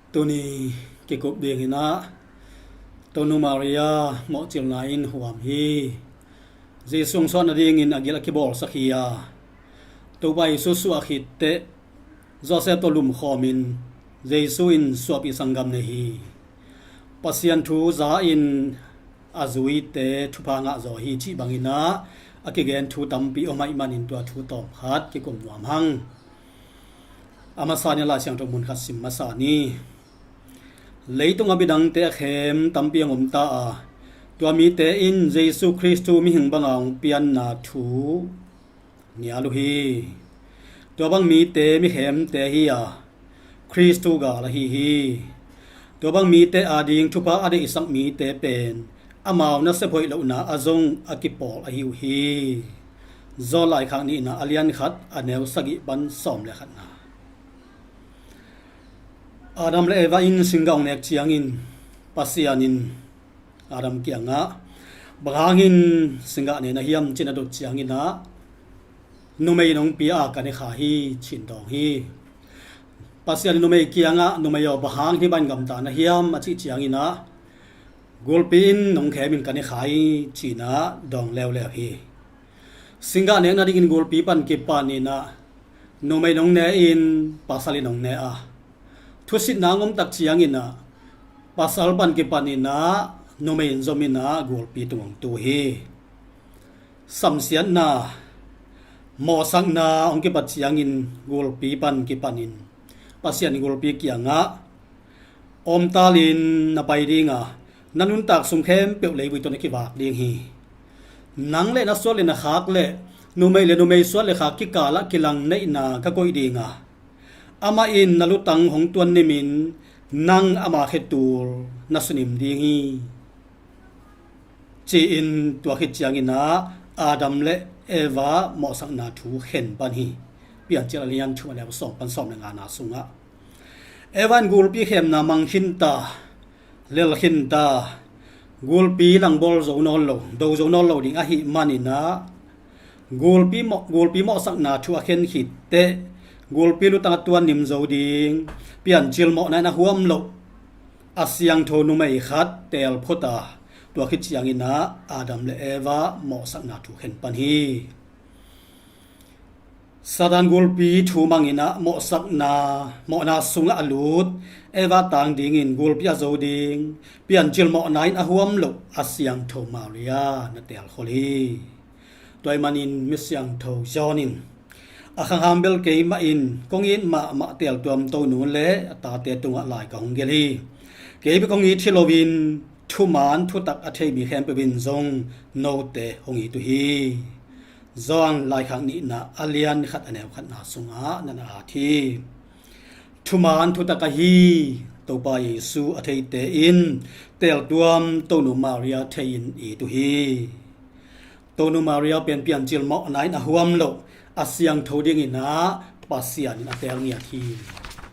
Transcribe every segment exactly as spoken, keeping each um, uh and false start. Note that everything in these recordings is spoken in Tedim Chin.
Tuni kikup dingin ah Tonu Maria mawhcilna in huam hi. Jesu hong suah nadingin a gil a kibawlsak hi a, Topa Jesu suah khit teh Joseph tawh lumkhawmin Jesu in suahpih sanggam nei hi. Pasian thu za in a zuite thupha ngah zaw hi cih bangin ah a kigen thu tampi om ahih manin tua thu tawmkhat kikum nuam hang. A masa ni, Lai Siangtho mun khat sim masa ni. Leitung a midangte a khem tampi hong om ta a, tua mite in Jesu Khristu mihing banga hong pianna thu nial uh hi. Tua bang mite mikhemte hi a, Khristu gal ahi hi. Tua bang mite ading thupha a deihsak mite pen amau nasep hoih lohna a zong a kipawl ahi uh hi. John laikhak nihna a lian khat a neu sagih pan sawm le khatna. Adam le Eva in singgah hong nek ciangin Pasian in Adam kiangah, "Bang hangin singgah ne na hiam?" ci-in a dot ciangin ah, "Numei nong pia a ka ne kha hi," ci-in dawng hi. Pasian in numei kiangah, "Numei aw, bang hang hih bangin gamta na hiam?" a cih ciangin ah, "Gulpi in nong khemin ka ne kha hi," ci-in ah dawng leuleu hi. Singgah nek nadingin gulpi pan kipanin ah numei nong ne in pasal in nong ne a, thusitna hong om tak ciangin ah pasal pan kipanin ah numei in zom in ah gulpi tung hong tu hi. Samsiatna, mawhsakna hong kipat ciangin gulpi pan kipanin Pasian in gulpi kiangah, "Omtalin na pai ding a, na nuntak sung khempeuh leivui tawh na kivak ding hi. Nang le na suat le na khak le numei le numei suat le khak kikalah kilang neihna ka koih ding a, amah in na lutang hong tuan nimin nang ama khetul na sunim ding hi," ci-in tua khit ciangin ah Adam le Eva mawhsakna thu khen pan hi. Piancil a lian thum a neu sawm pan sawm le ngana sungah Eva in gulpi khemna mang khin ta, lel khin ta, gulpi langbawl zo nawn lo, do zo nawn lo ding ahih manin ah gulpi mawh, gulpi mawhsakna thu a khen khit teh gulpi lutang a tuan nim zo ding, Piancil mawhna in a huam loh a siangtho numei khat teel phot a, tua khit ciangin ah Adam le Eva mawhsakna thu khen pan hi. Satan gulpi thu mangin ah mawhsakna, mawhna sungah a lut Eva tang dingin gulpi a zo ding, Piancil mawhna in a huam loh a siangtho Maria na teel khol hi. Tua ahih manin mi siangtho John in, "A khangham bel keimah in kong it mahmah teeltuam Tonu le a tate tungah lai ka hong gelh hi. Kei bek kong it hi loin thuman thutak a thei mi khempeuh in zong note hong it uh hi." John laikhak nihna a lian khat a neu khatna sungah na na at hi. Thuman thutak ahi Topa Jesu a theite in teeltuam Tonu Maria thei in it uh hi. Tonu Maria pen Piancil mawhna in a huam loh a siangtho dingin ah Pasian in a teel ngiat hi.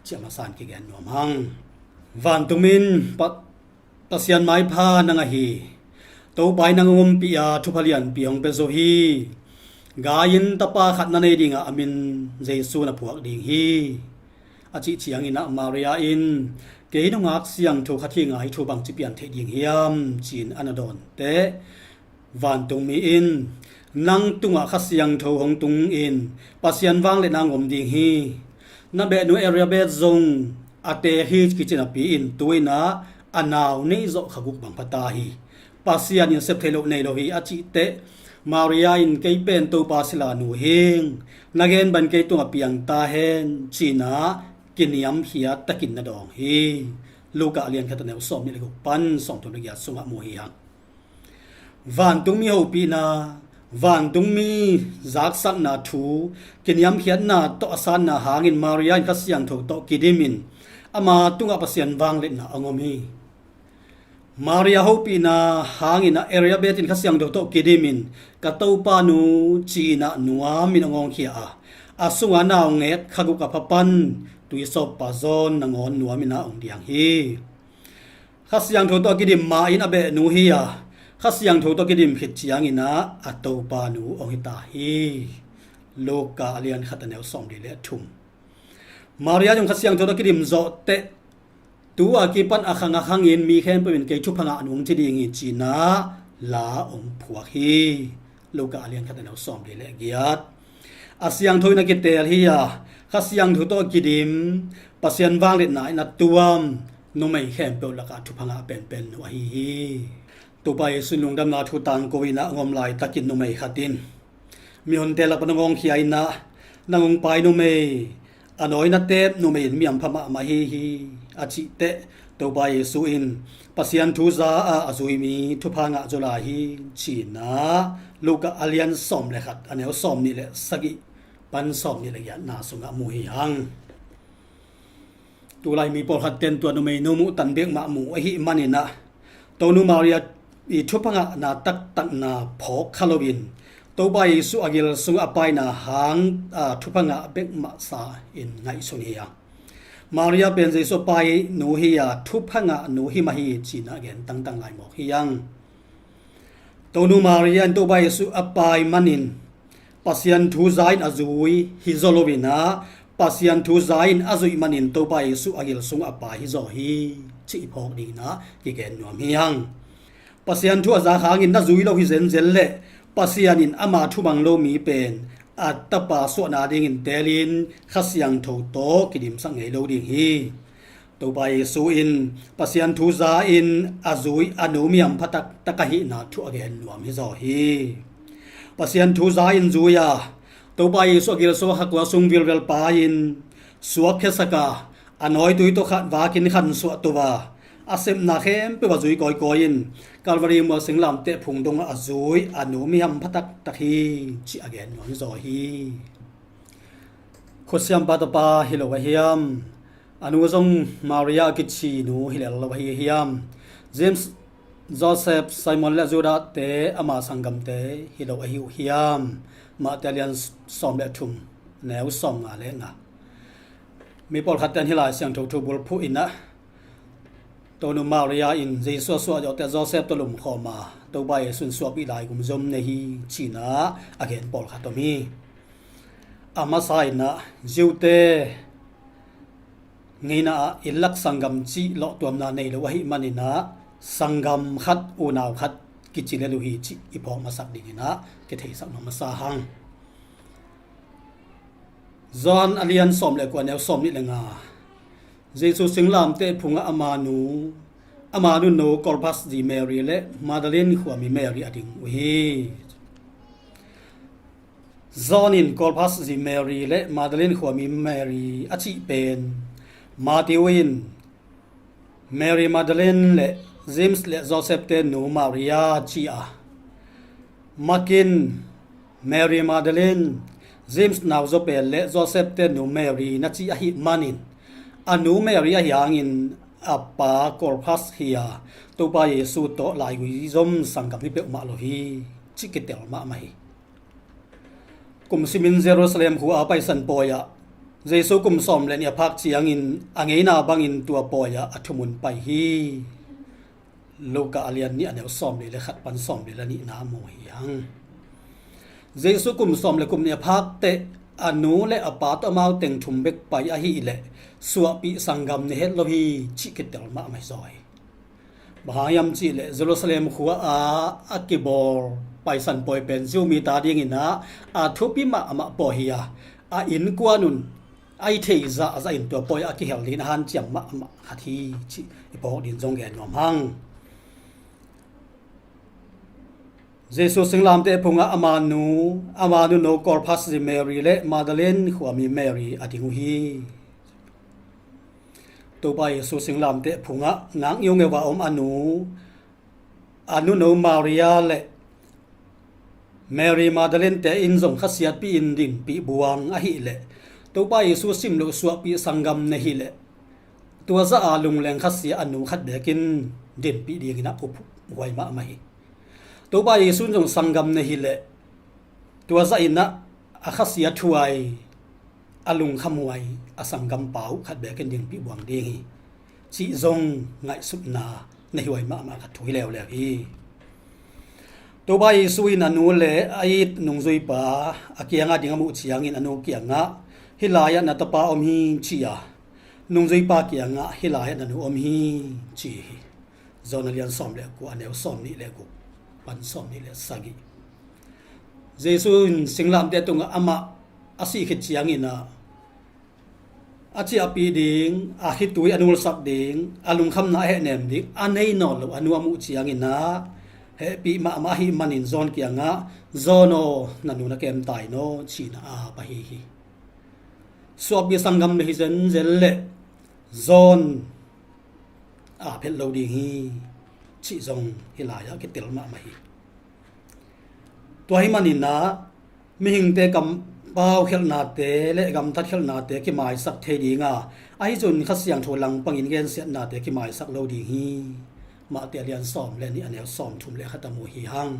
Ciah masa in kigen nuam hang. Vantung mi in Pa-, Pasian maipha na ngah hi. Topa in nang hong ompih a thupha lianpi hong pia zo hi. Gai-in tapa khat na nei ding a, a min Jesu na phuak ding hi, a cih ciangin ah Maria in, "Kei nungak siangtho khat hi ngai thu bangci pian theih ding hiam?" ci-in a na dawn teh, vantungmi in, "Nang tungah Kha Siangtho hong tung in Pasian vangliatna hong om ding hi. Na behnu Elizabeth zong a teek hi kici napi in tu-in ah a nau neih zawh kha guk bang pha ta hi. Pasian in sep theih loh nei lo hi," a cih teh, Maria in, "Kei pen Topa sila nu hing, na gen bang kei tungah piang ta hen," ci-in ah kiniamkhiat takin na dawng hi. Luka a lian khat a neu sawm nih le guk pan sawm thum le giat sungah mu hi hang. Vantungmi hopihna, vantungmi zaksakna thu, kiniamkhiatna tawh a sanna hangin Maria in Kha Siangtho tawh kidimin ama tungah Pasian vangliatna a hong om hi. Maria hopihna hangin ah Elizabeth in Kha Siangtho tawh kidimin, "Ka Topa nu," ci-in ah nuamin a hong awngkhia a, a sunga naungek kha guk a pha pan tuisawppa John nangawn nuamin ah hong diang hi. Kha Siangtho tawh a kidim ma-in a behnu hi a, Kha Siangtho tawh a kidim khit ciangin ah a Topa nu hong hi ta hi. Luka a lian khat a neu sawm li le thum. Maria zong Kha Siangtho tawh a kidim zawh teh Tu a kipan a khang a khangin mi khempeuh in kei thupha ngah nung ci ding hi, ci-in ah la hong phuak hi. Luka a lian khat a neu sawmli le giat. A siangtho in a kiteel hi a, Kha Siangtho tawh a kidim, Pasian vangliatna in a tuam numei khempeuh lakah thupha ngah penpen nu ahi hi. Topa Jesu in lungdamna thu tangko in ah a ngom laitakin numei khat in mihonte lak pan a ngawngkhia in ah, "Nang hong pai numei, a nawi na teep numei in mi hampha mahmah hi hi," a cih teh, Topa Jesu in, "Pasian thu za a a zui mi thupha ngah zaw lai hi," ci-in ah Luka a lian sawm le khat a neu sawmnih le sagih pan sawmnih le giatna sungah mu hi hang. Tulai mi pawlkhat ten tua numeinu muh tan bek mah mu ahih manin ah, Tonu Maria i thupha ngahna taktakna phawk kha loin, Topa Jesu a gil sungah a paina hang a thupha ngah bek mah sa in ngaihsun hi hang. Maria pen Jesu a painu hi a, thupha ngah nu hi mah hi, ci-in ah gen tangtang lai mawk hi hang. Tonu Maria in Topa Jesu a pai manin Pasian thu za in a zui hi zaw loin ah, Pasian thu za in a zuih manin Topa Jesu a gil sungah a pai hi zaw hi, cih i phawk dingin ah kigen nuam hi hang. Pasian thu a zak hangin na zui lo hi zenzen leh, Pasian in ama thumang lo mi pen a tapa suahna dingin teelin Kha Siangtho tawh kidimsak ngei lo ding hi. Topa Jesu in Pasian thu za in a zui a nu mi hampha taktak ahihna thu a gen nuam hi zaw hi. Pasian thu za in zui a, Topa Jesu a gil sungah kha kua sung vilvel pai-in suakkhiasak a, a nawitui tawh khat vakin khansuah to a, a sepna khempeuh a zui kawikawi in Calvary mual singlamteh phung dongah a zui a nu mi hampha taktak hi, cih a gen nuam hi zaw hi. Khutsiampa tapa hi lo a hiam? A nu zong Maria a kici nu hi lel lo ahi hiam? James, Joseph, Simon le Judah-te ama sanggamte hi lo ahi uh hiam? Mate a lian sawm le thum, neu sawm nga le nga. Mi pawlkhat ten hih Lai Siangtho thu bulphuh in ah, Tonu Maria in Jesu a suah zawh teh Joseph tawh lumkhawm a, Topa Jesu in suahpih lai gum zom nei hi, ci-in ah a gen pawlkhat om hi. A masa in ah Jew-te ngeina ah inn lak sanggam cih lawhtuamna nei lo ahih manin ah, sanggam khat, unau khat kici lel uh hi, cih i phawk masak dingin ah kitheisak nuam masa hang. Johan a lian sawm le kua, neu sawmnih le nga. Jesu singlamteh phungah ama nu, ama nunno Clopas zi Mary le Magdalene khuami Mary a ding uh hi. Johan in Clopas zi Mary le Magdalene khuami Mary a cih pen, Matthew in Mary Magdalene le James le Joseph-te nu Maria ci a, Mark in Mary Magdalene, James nauzaw pen le Joseph-te nu Mary na ci ahih manin, a nu Mary ahi hangin a pa Clopas hi a, Topa Jesu tawh laigui zom sanggam hi peuhmah lo hi, cih kitel mahmah hi. Kum simin Jerusalem khua a Paisan pawi ah Jesu kum sawm le nih a phak ciangin a ngeina bangin tua pawi ah a thumun pai hi. Luka a lian nih a neu sawmli le khat pan sawmli le nihna mu hi hang. Jesu kum sawm le kum nih a phak teh a nu le a pa tawh amau teng thum bek pai ahih leh suahpih sanggam nei het lo hi, cih kitel mahmah hi zaw hi. Bang hang hiam cih leh Jerusalem khua ah a kibawl Paisan pawi pen Jew mite adingin ah a thupi mahmah pawi hi a, a innkuan un a i theih zahzah in tua pawi ah a kihel dingin a hanciam mahmah khat hi, cih i phawk dingin zong gen nuam hang. Jesu singlamteh phungah ama nu, ama nunno Clopas zi Mary le Magdalene khuami Mary a ding uh hi. Topa Jesu singlamteh phungah ngak ngiungeu a om a nu, a nunno Maria le Mary Magdalene-te in zong khasiatpih in dinpih buang ahih leh, Topa Jesu sim loh suahpih sanggam nei hi leh, tua zah a lungleng khasia a nu khat bekin dinpih dingin a uphuai mahmah hi. Topa Jesu in zong sanggam nei hi leh, tua zah in ah a khasia thuai, a lungkhamhuai a sanggampa uh khat bekin dinpih buang ding hi, cih zong ngaihsutna nei huai mahmah khat thu hi leuleu hi. Topa Jesu in a nu le a it nungzuipa a kiangah ding a muh ciangin a nu kiangah, "Hih lai-ah na tapa om hi," ci a, Nungzuipa kiangah hih lai-ah na nu om hi, ci hi. John a lian sawm le kua, a neu sawm nih le guk pan sawm nih le sagih. Jesu in singlamteh tungah amah a sih khit ciangin ah a ciahpih ding, a khitui a nulsak ding, a lungkhamna a hehnem ding a nei nawn lo a nu a muh ciangin ah hehpih mahmah ahih manin John kiangah, "John aw, na nu na kem ta in aw," ci-in a ap ahi hi. Suahpih sanggam le hi zenzen le John a ap het lo ding hi, cih zong hih lai-ah kitel mahmah hi. Tua ahih manin ah mihingte kampau khialhnate le gamtat khialhnate kimaisak thei ding a, ahi zongin Kha Siangtho langpangin gensiatnate kimaisak lo ding hi. Matthai a lian sawm le nih, a neu sawm thum le khat a mu hi hang.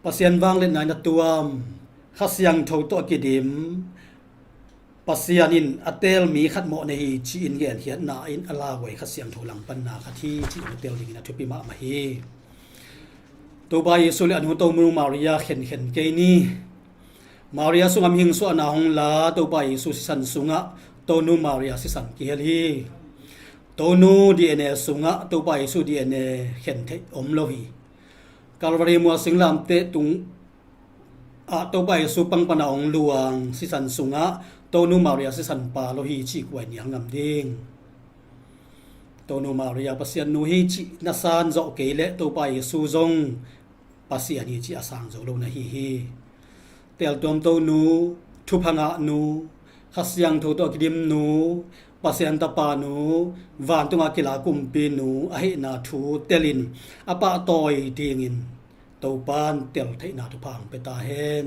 Pasian vangliatna in a tuam, Kha Siangtho tawh a kidim, Pasian in a teel mi khat mawh na hi ci-in genkhiatna in a lauhuai Kha Siangtho langpanna khat hi ci-in a teel dingin a thupi mahmah hi. Topa Jesu le a nu Tonu Maria khenkhen kei ni. Maria sungah mihing suahna hong la Topa Jesu sisan sungah Tonu Maria sisan kihel hi. Tonu D N A sungah Topa Jesu D N A khen theih om lo hi. Calvary mual singlamteh tung ah Topa Jesu pang pana hong luang sisan sungah Tonu Maria sisan pha lo hi cih kua i nial ngam ding. Tonu Maria Pasian nu hi cih na san zawh kei leh Topa Jesu zong Pasian hi cih a sang zo lo na hi hi. Teeltuam Tonu, thupha ngahnu, Kha Siangtho tawh a kidim nu, Pasian tapa nu, vantungah kila kumpi nu ahihna thu telin a pahtawi dingin Topa'n tel theihna thupha hong pia ta hen.